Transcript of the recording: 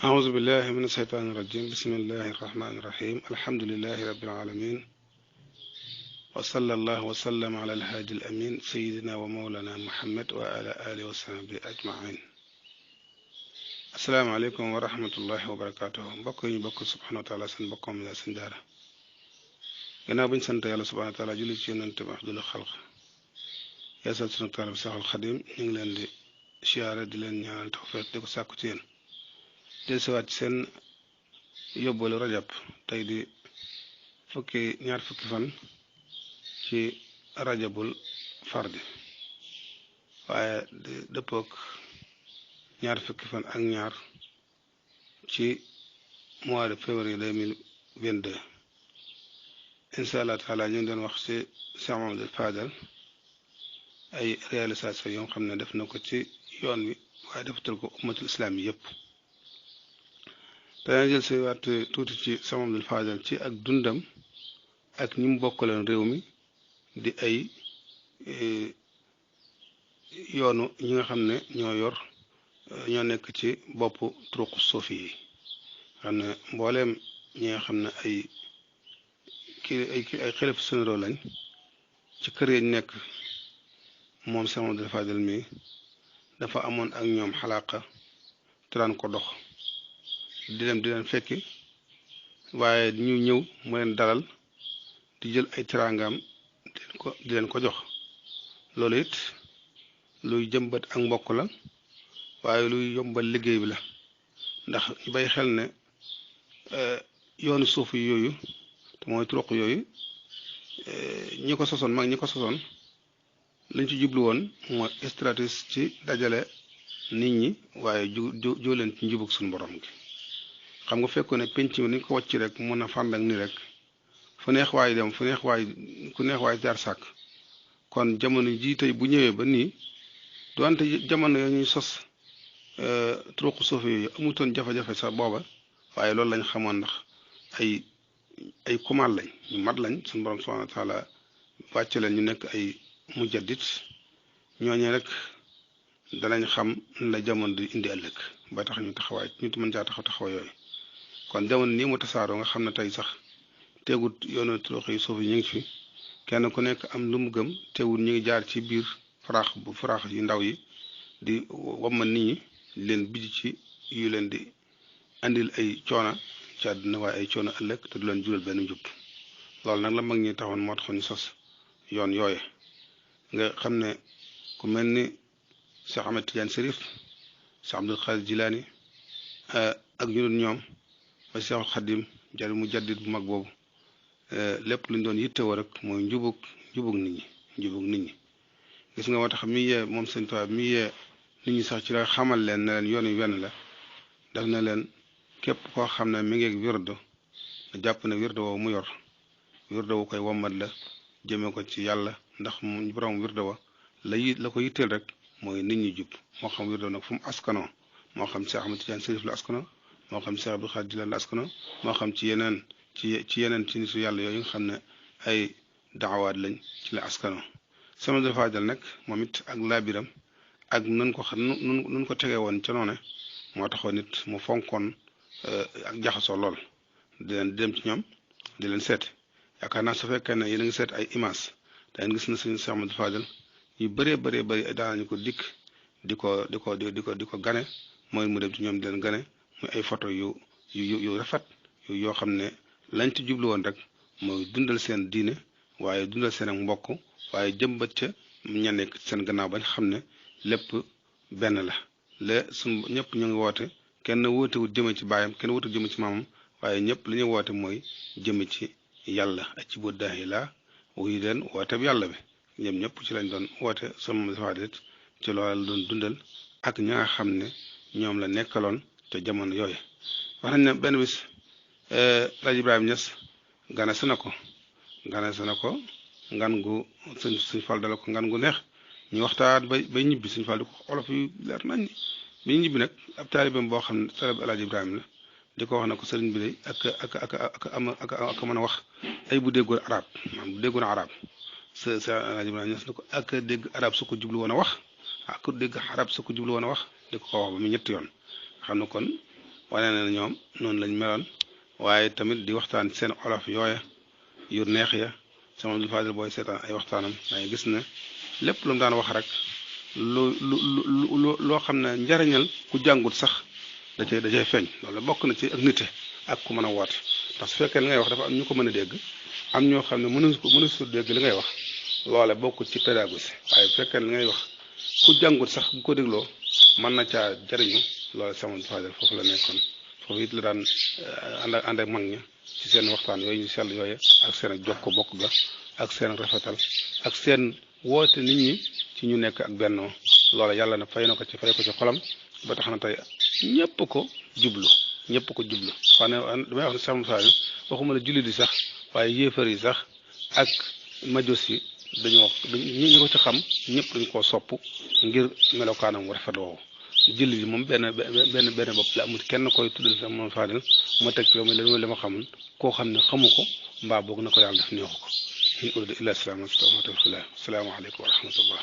أعوذ بالله من الشيطان الرجيم بسم الله الرحمن الرحيم الحمد لله رب العالمين وصلى الله وسلم على الهادي الأمين سيدنا ومولانا محمد وعلى آله وصحبه أجمعين السلام عليكم ورحمة الله وبركاته mbokk yi ñu bokk subhanahu wa taala seen bokkoom la seen daara gannaaw bañ sant yàlla subhanahu wa taala julli ci yonent bi afdalul xalq yeesal sunu taalib Seexul Xadim ñu ngi leen di siyaare di leen ñaanal tawfiq di ko sàkku ci yéen del siwaat seen yóbbalu rajab tey di ñaar fukki fan ci rajabul fardi waaye di dëppook ñaar fukki fan ak ñaar ci mois de février 2022 incha allah taala ñu ngi doon wax ci Cheikh Mamadou Fadal ay réalisation yoo xam ne def na ko ci yoon wi waaye defatal ko ummatul islam yi yëpp dana jël si waat tuuti ci Cheikh Mamadou Fadal ci ak dundam ak ñi mu bokkaloon réew mi di ay yoonu ñi nga xam ne ñoo nekk ci boppu turuqu suufi yi xam ne mbooleem ñi nga xam ne ay xilaf généraux lañ ci kër yi nekk moom Cheikh Mamadou Fadal mi dafa amoon ak ñoom xalaqa te daan ko dox di leen fekki waaye ñu ñëw mu leen dalal di jël ay teraangam di leen ko jox loolu it luy jëmbat ak mbokk la waaye luy yombal liggéey bi la ndax ñu bay xel ne yoonu suuf yooyu te mooy turuq yooyu ñi ko sosoon mag ñi ko sosoon lañ ci jublu woon mooy stratégie ci dajale nit ñi waaye ju leen ci njubug suñu borom gi xam nga fekkoon ne penc mi ni ko wàcc rek mun a fànd ak ni rek fu neex waay dem fu neex waay jaar sàkk kon jamono jii tey bu ñëwee ba nii doonte jamono yoo ñuy sos turuq suuf yooyu amutoon jafe-jafe sax booba waaye loolu lañ xamoon ndax ay kumaal lañ ñu mat lañ suñu borom subhanahu wa taala wàcce leen ñu nekk ay mujaddid ñooñee rek danañ xam la jamono di indi ëllëg ba tax ñu taxawaay ñu mën caa taxaw yooyu kon jamono nii mu tasaaroo nga xam ne tey sax teewut yoonu turuq yi suuf yi ñu ngi fi kenn ku nekk am lu mu gëm teewut ñu ngi jaar ci biir faraax yu ndaw yi di wamma nit ñi leen bij ci yu leen di andil ay coona ci àdduna waaye ay coono ëllëg te du leen jural benn njub loolu nag la mag ñi taxoon moo taxoon ñu sos yoon yooye nga xam ne ku mel ni Cheikh Ahmed Tidiane Chérif Cheikh Abdul Qadir Jilani ak ñu dul ñoom ba Cheikhul Khadim jari mu jaddit bu mag boobu lépp luñ doon yittewoo rek mooy njubug nit ñi gis nga moo tax mi yee moom sëñ Tuubaa mi yee nit ñi sax ci la xamal leen ne leen yoon wi wenn la daf na leen képp koo xam ne mi ngi wirdo jàpp ne wirdo woowu mu yor wirdo wu koy wommat la jëmee ko ci yàlla ndax mu borom wirdo wa la ko yitteel rek mooy nit ñi jub moo xam wirdo nag fu mu askanoo moo xam Cheikh Ahmed Tidiane Chérif la askanoo moo xam Cheikh Abdul Qadir Jilani la askanoo moo xam ci yeneen ci nitu yàlla yooyu nga xam ne ay daawaat lañ ci la askanoo sama Mamadou Fadal nag moom it ak laabiram ak nun ko tegee woon ca noone moo taxoon nit mu fonkoon ak jaxasoo lool di leen dem ci ñoom di leen seet yaakaar naa su fekkee ne yéen a ngi seet ay image da ngeen gis na suñu Cheikh Mamadou Fadal yu bëree daanañu ko dikk di ko gane mooy mu dem ci ñoom di leen gane muy ay photo yu rafet yoo xam ne lañ ci jublu woon rek mooy dundal seen diine waaye dundal seen ak mbokk waaye jëmbat ca ña nekk seen gannaaw bañ xam ne lépp benn la ñëpp ñu ngi woote kenn wootewut jëme ci baayam kenn wootewut jëme ci maamam waaye ñëpp li ñuy woote mooy jëme ci yàlla ak ci buddaahi la wuyu leen woote bi yàlla bi ñoom ñëpp ci lañ doon woote sama Fadal ci loola la doon dundal ak ña nga xam ne ñoom la nekkaloon te jamono yooyu wax nañ ne benn bis Rajo Ibrahima Niass ganase na ko ngan gu suñ Fall dala ko ngan gu neex ñu waxtaan bay ñibbi suñ Fall di ko olof yu leer nañ bi ñu ñibbi nag ab taalibeem boo xam ne talib Alaaji Ibrahima la di ko wax ne ko sëriñ bi day ak mën a wax ay bu déggoon arab maanaam bu déggoon arab sa Alaaji Ibrahima Niass ne ko ak dégg arab su ko jublu woon a wax ak dégg arab su ko jublu woon a wax di ko wax ba mu ñetti yoon xam ne kon wane na ñoom noonu lañ meloon waaye tamit di waxtaan seen olof yooya yu neex ya sama Abdul Fadil booy seetaan ay waxtaanam dangay gis ne lépp lu mu daan wax rek loo xam ne njariñal ku jàngut sax da cay feeñ loolu bokk na ci ak nite ak ku mën a woote ndax su fekkee li ngay wax dafa am ñu ko mën a dégg am ñoo xam ne mënu su dégg li ngay wax loole bokkut ci pédagogie waaye bu fekkee li ngay wax ku jàngut sax bu ko dégloo mën na caa jariñu loolu sama Abdul Fadil foofu la nekkoon foofu it la daan ànd ak mag ña ci seen waxtaan yooyu ñu sell yooyu ak seen ak jokko bokk ga ak seen ak rafetal ak seen woote nit ñi ci ñu nekk ak bennoo loola yàlla na fay na ko ci xolam ba tax na tey ñëpp ko jublu damay wax ne sama Fadil waxuma la jullit yi sax waaye yéefar yi sax ak majus yi ñi ko ci xam ñëpp dañ koo sopp ngir melokaanam wu rafet woowu jullit yi moom benn bopp la amul kenn koy tuddal sama Fadil ma teg ci li ma xamul koo xam ne xamu ko mbaa boog na ko yàlla def neexu ko in uridu illa islaam asalaamaaleykum wa rahmatullah